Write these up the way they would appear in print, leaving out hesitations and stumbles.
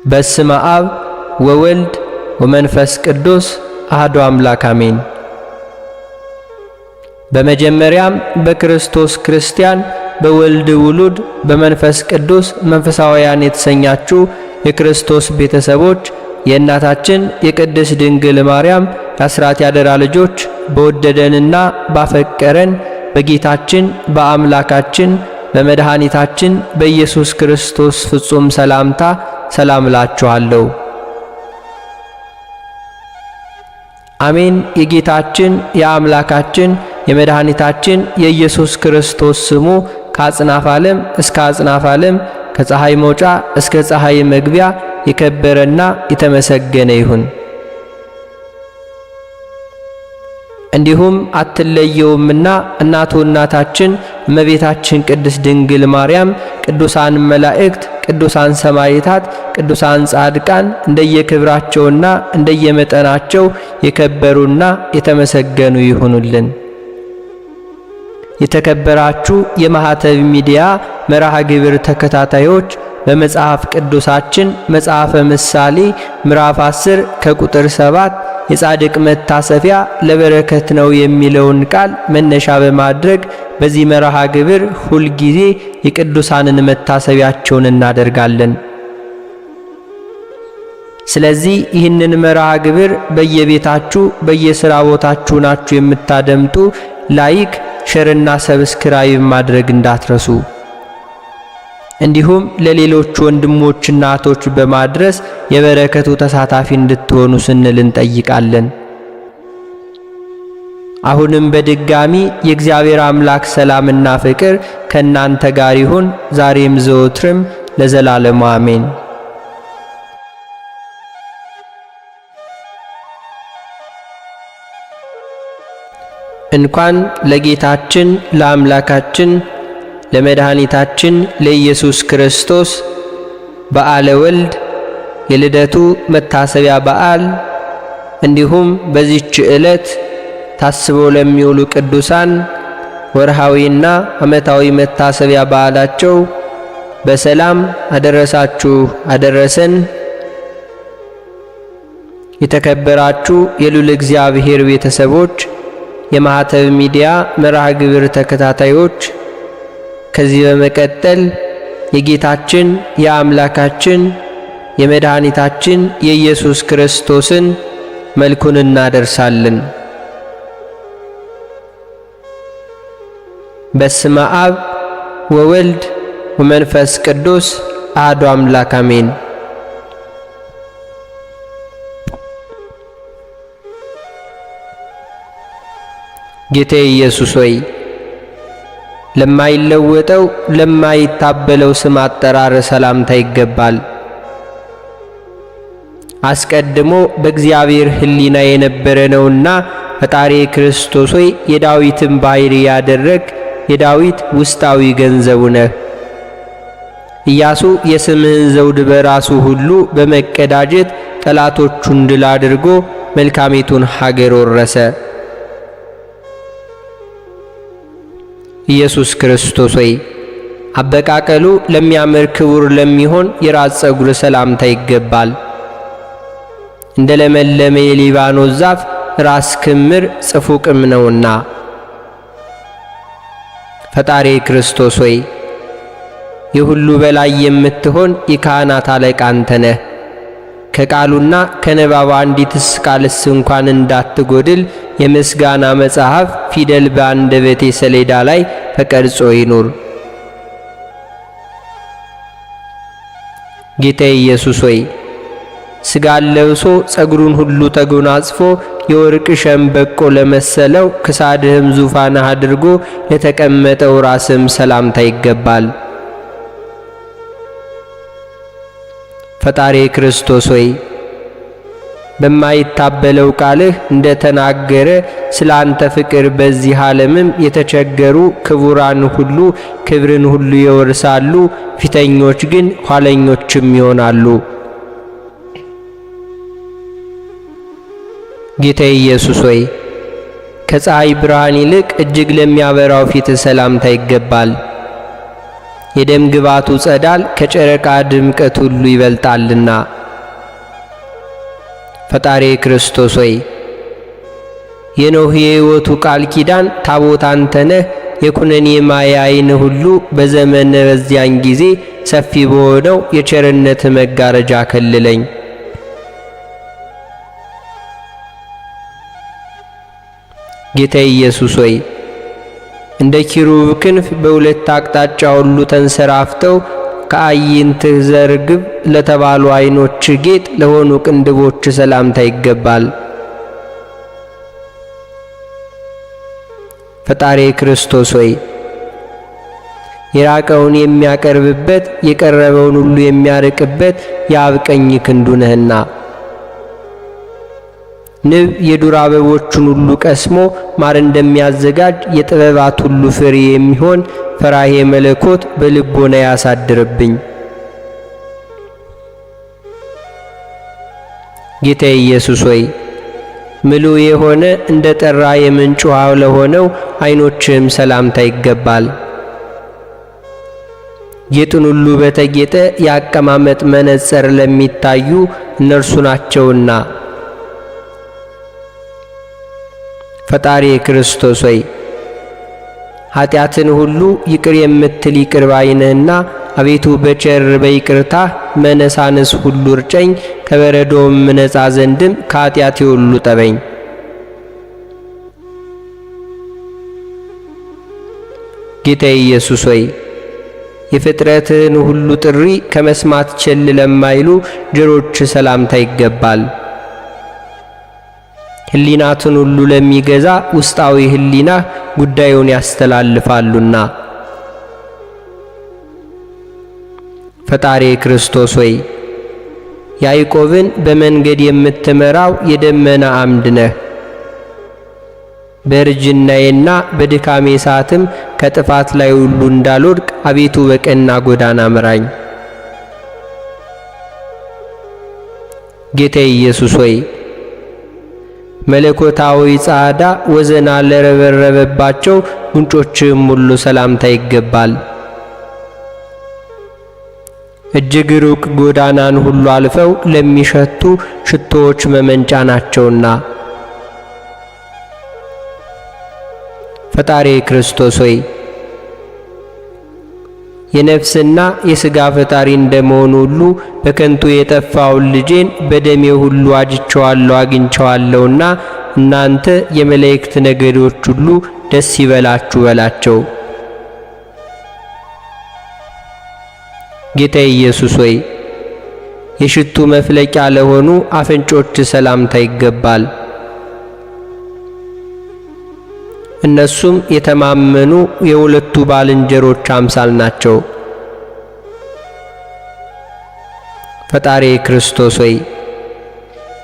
በስመ አብ ወወልድ ወመንፈስ ቅዱስ አሐዱ አምላክ አሜን። በመጀመሪያም በክርስቶስ ክርስቲያን፣ በወልድ ውሉድ፣ በመንፈስ ቅዱስ መንፈሳውያን የተሰኛችሁ የክርስቶስ ቤተሰቦች፣ የእናታችን የቅድስት ድንግል ማርያም የአስራት ያደራ ልጆች፣ በወደደንና ባፈቀረን በጌታችን በአምላካችን በመድኃኒታችን በኢየሱስ ክርስቶስ ፍጹም ሰላምታ ሰላም እላችኋለሁ። አሜን። የጌታችን የአምላካችን የመድኃኒታችን የኢየሱስ ክርስቶስ ስሙ ከአጽናፍ ዓለም እስከ አጽናፍ ዓለም፣ ከፀሐይ መውጫ እስከ ፀሐይ መግቢያ የከበረና የተመሰገነ ይሁን። እንዲሁም አትለየውምና እናቱ እናታችን እመቤታችን ቅድስት ድንግል ማርያም፣ ቅዱሳን መላእክት፣ ቅዱሳን ሰማዕታት፣ ቅዱሳን ጻድቃን እንደየክብራቸውና እንደየመጠናቸው የከበሩና የተመሰገኑ ይሁኑልን። የተከበራችሁ የማኅተብ ሚዲያ መርሃ ግብር ተከታታዮች፣ በመጽሐፍ ቅዱሳችን መጽሐፈ ምሳሌ ምዕራፍ 10 ከቁጥር 7 የጻድቅ መታሰቢያ ለበረከት ነው የሚለውን ቃል መነሻ በማድረግ በዚህ መርሃ ግብር ሁልጊዜ የቅዱሳንን መታሰቢያቸውን እናደርጋለን። ስለዚህ ይህንን መርሃ ግብር በየቤታችሁ በየስራ ቦታችሁ ናችሁ የምታደምጡ like፣ share ና subscribe ማድረግ እንዳትረሱ። እንዲሁም ለሌሎች ወንድሞችና እህቶች በማድረስ የበረከቱ ተሳታፊ እንድትሆኑ ስንል እንጠይቃለን። አሁንም በድጋሚ የእግዚአብሔር አምላክ ሰላምና ፍቅር ከእናንተ ጋር ይሁን፣ ዛሬም ዘወትርም ለዘላለሙ አሜን። እንኳን ለጌታችን ለአምላካችን ለመድኃኒታችን ለኢየሱስ ክርስቶስ በዓለ ወልድ የልደቱ መታሰቢያ በዓል እንዲሁም በዚህች ዕለት ታስበው ለሚውሉ ቅዱሳን ወርሃዊና ዓመታዊ መታሰቢያ በዓላቸው በሰላም አደረሳችሁ አደረሰን። የተከበራችሁ የልዑል እግዚአብሔር ቤተሰቦች፣ የማኅተብ ሚዲያ መርሃ ግብር ተከታታዮች፣ ከዚህ በመቀጠል የጌታችን የአምላካችን የመድኃኒታችን የኢየሱስ ክርስቶስን መልኩን እናደርሳለን። በስመ አብ ወወልድ ወመንፈስ ቅዱስ አሐዱ አምላክ አሜን። ጌቴ ኢየሱስ ሆይ፣ ለማይለወጠው ለማይታበለው ስም አጠራር ሰላምታ ይገባል። አስቀድሞ በእግዚአብሔር ሕሊና የነበረ ነውና ፈጣሪ ክርስቶስ ሆይ፣ የዳዊትን ባሕርይ ያደረግ የዳዊት ውስጣዊ ገንዘቡ ነህ። ኢያሱ የስምህን ዘውድ በራሱ ሁሉ በመቀዳጀት ጠላቶቹን ድል አድርጎ መልካሚቱን ሀገር ወረሰ። ኢየሱስ ክርስቶስ ሆይ፣ አበቃቀሉ ለሚያምር ክቡር ለሚሆን የራስ ጸጉር ሰላምታ ይገባል። እንደ ለመለመ የሊባኖስ ዛፍ ራስ ክምር ጽፉቅም ነውና። ፈጣሪ ክርስቶስ ሆይ፣ የሁሉ በላይ የምትሆን የካህናት አለቃ አንተ ነህ። ከቃሉና ከንባቡ አንዲትስ ቃልስ እንኳን እንዳትጎድል የምስጋና መጽሐፍ ፊደል በአንደበቴ ሰሌዳ ላይ ተቀርጾ ይኑር። ጌታ ኢየሱስ ሆይ፣ ሥጋን ለብሶ ጸጉሩን ሁሉ ተጎናጽፎ የወርቅ ሸምበቆ ለመሰለው ክሳድህም ዙፋንህ አድርጎ ለተቀመጠው ራስም ሰላምታ ይገባል። ፈጣሪ ክርስቶስ ሆይ፣ በማይታበለው ቃልህ እንደ ተናገረ ስለ አንተ ፍቅር በዚህ ዓለምም የተቸገሩ ክቡራን ሁሉ ክብርን ሁሉ ይወርሳሉ፣ ፊተኞች ግን ኋለኞችም ይሆናሉ። ጌታ ኢየሱስ ሆይ፣ ከፀሐይ ብርሃን ይልቅ እጅግ ለሚያበራው ፊት ሰላምታ ይገባል። የደም ግባቱ ጸዳል ከጨረቃ ድምቀት ሁሉ ይበልጣልና። ፈጣሪ ክርስቶስ ሆይ፣ የኖህ የሕይወቱ ቃል ኪዳን ታቦት አንተ ነህ። የኩነኔ ማያ ዓይን ሁሉ በዘመነ በዚያን ጊዜ ሰፊ በሆነው የቸርነት መጋረጃ ከልለኝ። ጌታ ኢየሱስ ሆይ፣ እንደ ኪሩብ ክንፍ በሁለት አቅጣጫ ሁሉ ተንሰራፍተው ከአይንትህ ዘርግብ ለተባሉ ዓይኖች ጌጥ ለሆኑ ቅንድቦች ሰላምታ ይገባል። ፈጣሪ ክርስቶስ ሆይ፣ የራቀውን የሚያቀርብበት የቀረበውን ሁሉ የሚያርቅበት የአብ ቀኝ ክንዱ ነህና፣ ንብ የዱር አበቦችን ሁሉ ቀስሞ ማር እንደሚያዘጋጅ የጥበባት ሁሉ ፍሬ የሚሆን ፈራሄ መለኮት በልቦና ያሳድርብኝ። ጌታ ኢየሱስ ሆይ፣ ምሉእ የሆነ እንደ ጠራ የምንጭ ውሃ ለሆነው ዓይኖችህም ሰላምታ ይገባል። ጌጡን ሁሉ በተጌጠ የአቀማመጥ መነጽር ለሚታዩ እነርሱ ናቸውና። ፈጣሪ ክርስቶስ ሆይ፣ ኃጢአትን ሁሉ ይቅር የምትል ይቅር ባይ ነህና፣ አቤቱ በቸር በይቅርታህ መነሳንስ ሁሉ እርጨኝ፣ ከበረዶም ነጻ ዘንድም ከኃጢአቴ ሁሉ ጠበኝ። ጌታ ኢየሱስ ሆይ፣ የፍጥረትህን ሁሉ ጥሪ ከመስማት ቸል ለማይሉ ጆሮች ሰላምታ ይገባል። ሕሊናትን ሁሉ ለሚገዛ ውስጣዊ ሕሊናህ ጉዳዩን ያስተላልፋሉና። ፈጣሪ ክርስቶስ ሆይ፣ ያዕቆብን በመንገድ የምትመራው የደመና አምድ ነህ። በእርጅናዬና በድካሜ ሰዓትም ከጥፋት ላይ ሁሉ እንዳልወድቅ አቤቱ በቀና ጎዳና ምራኝ። ጌታ ኢየሱስ ሆይ፣ መለኮታዊ ጻዕዳ ወዘና ለረበረበባቸው ጉንጮችም ሁሉ ሰላምታ ይገባል። እጅግ ሩቅ ጎዳናን ሁሉ አልፈው ለሚሸቱ ሽቶዎች መመንጫ ናቸውና። ፈጣሪ ክርስቶስ ሆይ፣ የነፍስና የሥጋ ፈጣሪ እንደመሆኑ ሁሉ በከንቱ የጠፋውን ልጄን በደሜ ሁሉ አጅቸዋለሁ አግኝቸዋለሁና እናንተ የመላእክት ነገዶች ሁሉ ደስ ይበላችሁ በላቸው። ጌታ ኢየሱስ ሆይ፣ የሽቱ መፍለቂያ ለሆኑ አፍንጮች ሰላምታ ይገባል። እነሱም የተማመኑ የሁለቱ ባልንጀሮች አምሳል ናቸው። ፈጣሪ ክርስቶስ ሆይ፣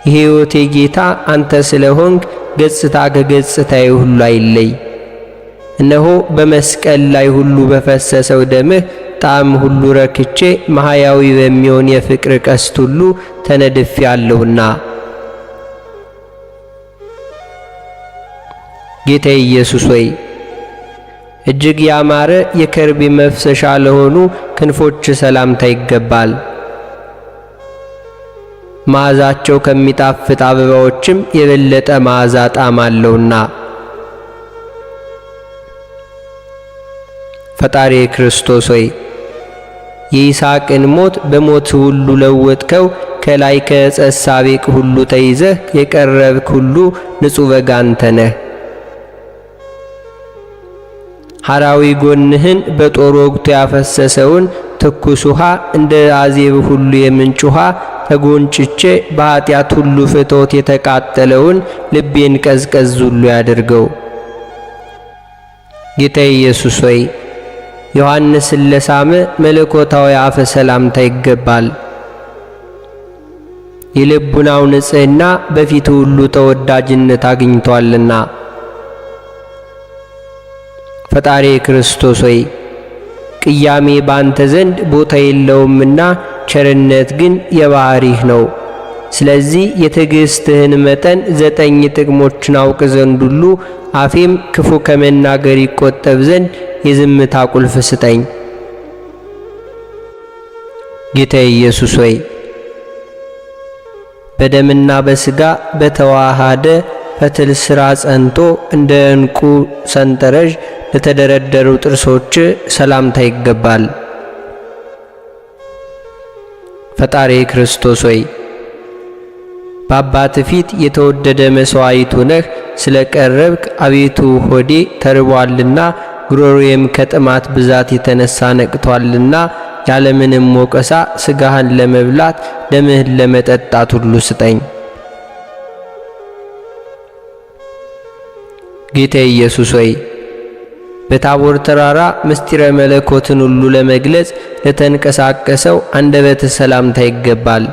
የሕይወቴ ጌታ አንተ ስለሆንክ ገጽታ ከገጽታዬ ሁሉ አይለይ። እነሆ በመስቀል ላይ ሁሉ በፈሰሰው ደምህ ጣዕም ሁሉ ረክቼ ማህያዊ በሚሆን የፍቅር ቀስት ሁሉ ተነድፌአለሁና። ጌታ ኢየሱስ ሆይ፣ እጅግ ያማረ የከርቤ መፍሰሻ ለሆኑ ክንፎች ሰላምታ ይገባል። መዓዛቸው ከሚጣፍጥ አበባዎችም የበለጠ መዓዛ ጣዕም አለውና። ፈጣሪ ክርስቶስ ሆይ፣ የይስሐቅን ሞት በሞት ሁሉ ለወጥከው። ከላይ ከዕፀ ሳቤቅ ሁሉ ተይዘህ የቀረብክ ሁሉ ንጹሕ በግ አንተ ነህ። ሐራዊ ጎንህን በጦር ወግቶ ያፈሰሰውን ትኩስ ውሃ እንደ አዜብ ሁሉ የምንጭ ውሃ ተጎንጭቼ በኀጢአት ሁሉ ፍትወት የተቃጠለውን ልቤን ቀዝቀዝ ሁሉ ያድርገው። ጌታ ኢየሱስ ሆይ፣ ዮሐንስን ለሳመ መለኮታዊ አፈ ሰላምታ ይገባል። የልቡናው ንጽሕና በፊቱ ሁሉ ተወዳጅነት አግኝቷልና። ፈጣሪ ክርስቶስ ሆይ፣ ቅያሜ ባንተ ዘንድ ቦታ የለውምና ቸርነት ግን የባህሪህ ነው። ስለዚህ የትዕግሥትህን መጠን 9 ጥቅሞችን አውቅ ዘንድ ሁሉ አፌም ክፉ ከመናገር ይቆጠብ ዘንድ የዝምታ ቁልፍ ስጠኝ። ጌታ ኢየሱስ ሆይ፣ በደምና በሥጋ በተዋሃደ ፈትል ሥራ ጸንቶ እንደ ዕንቁ ሰንጠረዥ ለተደረደሩ ጥርሶች ሰላምታ ይገባል። ፈጣሪ ክርስቶስ ሆይ፣ በአባት ፊት የተወደደ መሥዋዕት ሆነህ ስለ ቀረብክ፣ አቤቱ ሆዴ ተርቧልና ጉሮሮዬም ከጥማት ብዛት የተነሳ ነቅቷልና፣ ያለምንም ወቀሳ ሥጋህን ለመብላት ደምህን ለመጠጣት ሁሉ ስጠኝ። ጌታ ኢየሱስ ሆይ፣ በታቦር ተራራ ምስጢረ መለኮትን ሁሉ ለመግለጽ ለተንቀሳቀሰው አንደበት ሰላምታ ይገባል።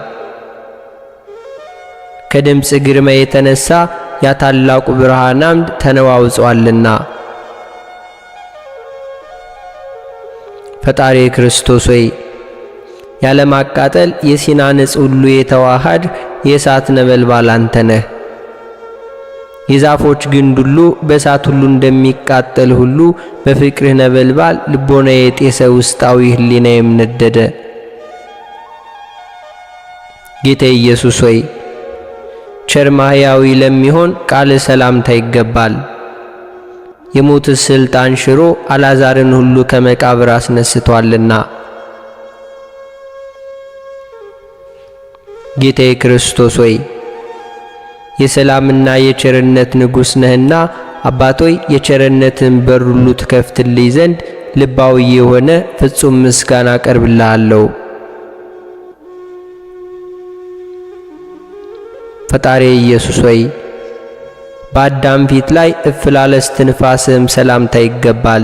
ከድምፅ ግርማ የተነሳ ያ ታላቁ ብርሃን አምድ ተነዋውጿልና። ፈጣሪ ክርስቶስ ሆይ፣ ያለማቃጠል የሲና ንጽ ሁሉ የተዋሃድ የእሳት ነበልባል አንተ ነህ። የዛፎች ግንድ ሁሉ በእሳት ሁሉ እንደሚቃጠል ሁሉ በፍቅርህ ነበልባል ልቦና የጤሰ ውስጣዊ ሕሊናዬም ነደደ። ጌታ ኢየሱስ ሆይ፣ ቸር ማሕያዊ ለሚሆን ቃል ሰላምታ ይገባል። የሞት ስልጣን ሽሮ አልዓዛርን ሁሉ ከመቃብር አስነስቷልና። ጌታዬ ክርስቶስ ሆይ፣ የሰላምና የቸርነት ንጉሥ ነህና፣ አባቶይ የቸርነትን በር ሁሉ ትከፍትልኝ ዘንድ ልባዊ የሆነ ፍጹም ምስጋና አቀርብልሃለሁ። ፈጣሪ ኢየሱስ ሆይ፣ በአዳም ፊት ላይ እፍ ላለ እስትንፋስህም ሰላምታ ይገባል።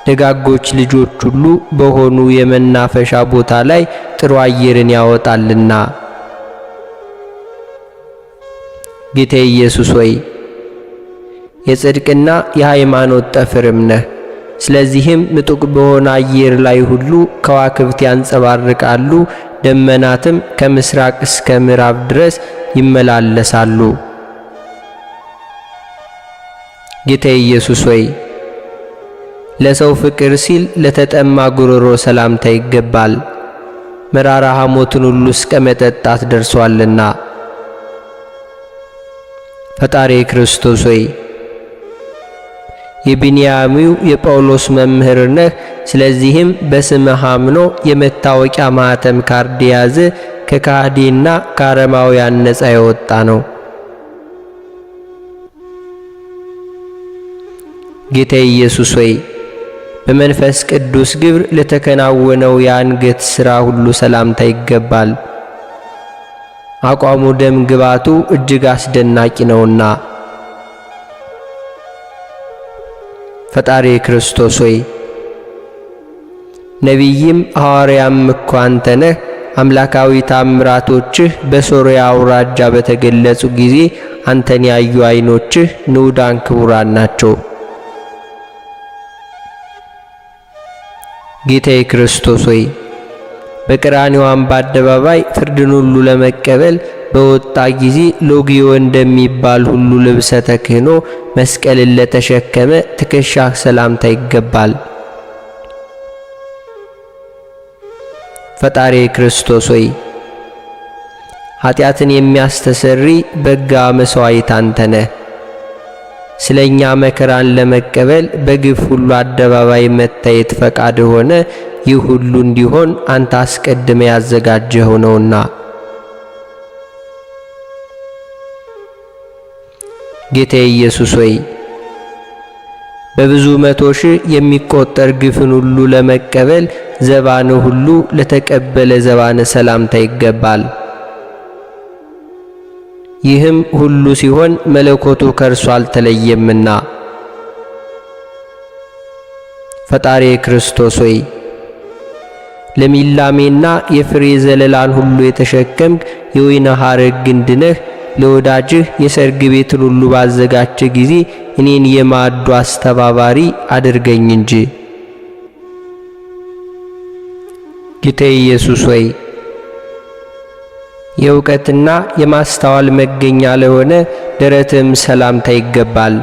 ደጋጎች ልጆች ሁሉ በሆኑ የመናፈሻ ቦታ ላይ ጥሩ አየርን ያወጣልና። ጌታ ኢየሱስ ሆይ፣ የጽድቅና የሃይማኖት ጠፍርም ነህ። ስለዚህም ምጡቅ በሆነ አየር ላይ ሁሉ ከዋክብት ያንጸባርቃሉ፣ ደመናትም ከምስራቅ እስከ ምዕራብ ድረስ ይመላለሳሉ። ጌታ ኢየሱስ ሆይ፣ ለሰው ፍቅር ሲል ለተጠማ ጉሮሮ ሰላምታ ይገባል፣ መራራ ሐሞትን ሁሉ እስከ መጠጣት ደርሷልና። ፈጣሪ ክርስቶስ ሆይ፣ የቢንያሚው የጳውሎስ መምህር ነህ። ስለዚህም በስምህ አምኖ የመታወቂያ ማኅተም ካርድ የያዘ ከካህዲና ከአረማውያን ነፃ የወጣ ነው። ጌታ ኢየሱስ ሆይ፣ በመንፈስ ቅዱስ ግብር ለተከናወነው የአንገት ሥራ ሁሉ ሰላምታ ይገባል። አቋሙ ደም ግባቱ እጅግ አስደናቂ ነውና። ፈጣሪ ክርስቶስ ሆይ፣ ነቢይም ሐዋርያም እኮ አንተ ነህ። አምላካዊ ታምራቶችህ በሶርያ አውራጃ በተገለጹ ጊዜ አንተን ያዩ ዓይኖችህ ንዑዳን ክቡራን ናቸው። ጌታዬ ክርስቶስ ሆይ፣ በቀራንዮ አምባ አደባባይ ፍርድን ሁሉ ለመቀበል በወጣ ጊዜ ሎጊዮ እንደሚባል ሁሉ ልብሰ ተክህኖ መስቀልን ለተሸከመ ትከሻህ ሰላምታ ይገባል። ፈጣሪ ክርስቶስ ሆይ፣ ኃጢአትን የሚያስተሰሪ በጋ መሥዋዕት አንተ ነህ። ስለ እኛ መከራን ለመቀበል በግፍ ሁሉ አደባባይ መታየት ፈቃድ ሆነ። ይህ ሁሉ እንዲሆን አንተ አስቀድመ ያዘጋጀኸው ነውና። ጌታዬ ኢየሱስ ሆይ፣ በብዙ መቶ ሺህ የሚቆጠር ግፍን ሁሉ ለመቀበል ዘባን ሁሉ ለተቀበለ ዘባን ሰላምታ ይገባል። ይህም ሁሉ ሲሆን መለኮቱ ከእርሱ አልተለየምና። ፈጣሪ ክርስቶስ ሆይ፣ ለሚላሜና የፍሬ ዘለላን ሁሉ የተሸከምክ የወይን ሐረግ ግንድ ነህ። ለወዳጅህ የሰርግ ቤትን ሁሉ ባዘጋጀ ጊዜ እኔን የማዕዱ አስተባባሪ አድርገኝ እንጂ። ጌታዬ ኢየሱስ ሆይ፣ የእውቀትና የማስተዋል መገኛ ለሆነ ደረትም ሰላምታ ይገባል።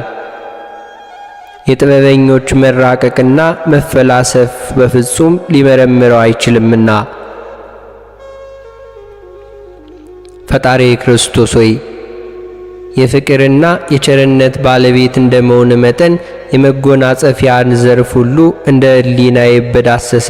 የጥበበኞች መራቀቅና መፈላሰፍ በፍጹም ሊመረምረው አይችልምና። ፈጣሪ ክርስቶስ ሆይ፣ የፍቅርና የቸርነት ባለቤት እንደመሆን መጠን የመጎናጸፊያን ዘርፍ ሁሉ እንደ ሕሊናዬ በዳሰሰ